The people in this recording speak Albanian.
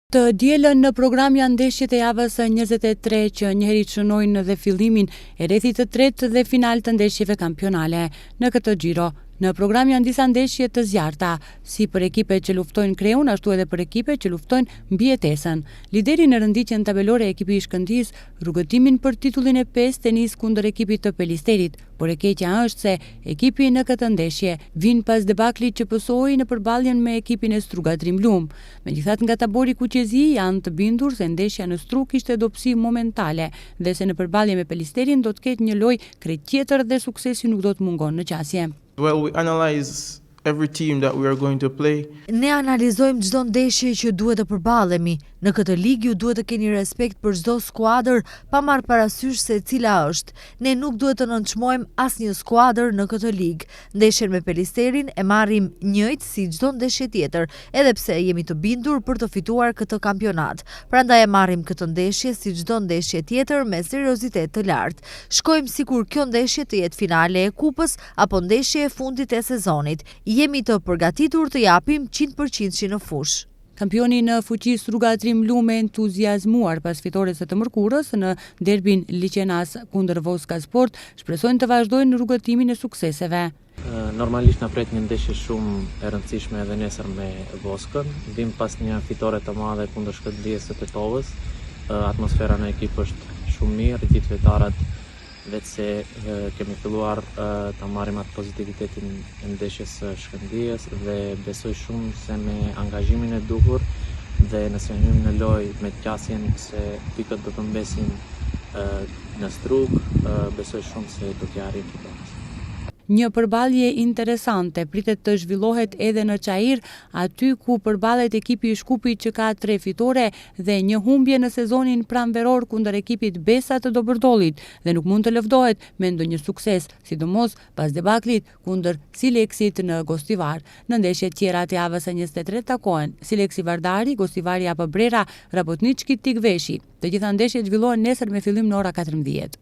Të dielën në program janë ndeshjet e javës së 23 që njëherit shënojnë dhe fillimin e rrethit të tretë dhe final të ndeshjeve kampionale. Në këtë xhiro, në program janë disa ndeshje të zjarrta, si për ekipet që luftojnë kreun ashtu edhe për ekipet që luftojnë mbijetesën. Lideri në renditjen tabelore ekipi i Shkëndijës, rrugëtimin për titullin e pestë e nis kundër ekipit të Pelisterit, por e keqja është se ekipi në këtë ndeshje vjen pas debaklit që pësoi në përballjen me ekipin e Struga Trim Lum. Megjithatë nga tabori kuqezi janë të bindur se ndeshja në Strugë ishte dobësi momentale dhe se në përballje me Pelisterin do të ketë një lojë krejt tjetër dhe suksesi nuk do të mungon në qasje. Well, we analyze every team that we are going to play. Ne analizojmë çdo ndeshje që duhet të përballemi. Në këtë ligë ju duhet të keni respekt për çdo skuadër pa marrë parasysh se cila është. Ne nuk duhet të nënçmojmë asnjë skuadër në këtë ligë. Ndeshjen me Pelisterin e marrim njëjtë si çdo ndeshje tjetër, edhe pse jemi të bindur për të fituar këtë kampionat. Prandaj e marrim këtë ndeshje si çdo ndeshje tjetër me seriozitet të lartë. Shkojmë sikur kjo ndeshje të jetë finale e kupës apo ndeshje e fundit e sezonit. Jemi të përgatitur të japim 100% në fushë. Kampioni në fuqi Struga Trim Lum e entuziazmuar pas fitores së të mërkurës në derbin Liqenas kundër Voska Sport, shpresojnë të vazhdojnë rrugëtimin e sukseseve. Normalisht na pret një ndeshje shumë e rëndësishme edhe nesër me Voskën. Vim pas një fitore të madhe kundër Shkëndijës së Tetovës. Atmosfera në ekip është shumë mirë, gjithë lojtarët vetë se kemi filluar ta marrim atë pozitivitetin e ndeshjes së Shkëndijës dhe besoj shumë se me angazhimin e duhur dhe nëse hyjmë në lojë me qasjen se pikët do të mbesin në Strugë, besoj shumë se do t'ia arrijmë fitores. Një përballje interesante pritet të zhvillohet edhe në Çair, aty ku përballet ekipi i Shkupit që ka tre fitore dhe një humbje në sezonin pranveror kundër ekipit Besa të Dobërdollit dhe nuk mund të lëvdohet me ndonjë sukses, sidomos pas debaklit kundër Sileksit në Gostivar. Në ndeshjet tjera të javës së 23 takohen Sileksi Vardari, Gostivari AP Brera, Rabotniçki Tikveshi. Të gjitha ndeshjet zhvillohen nesër me fillim në ora 14.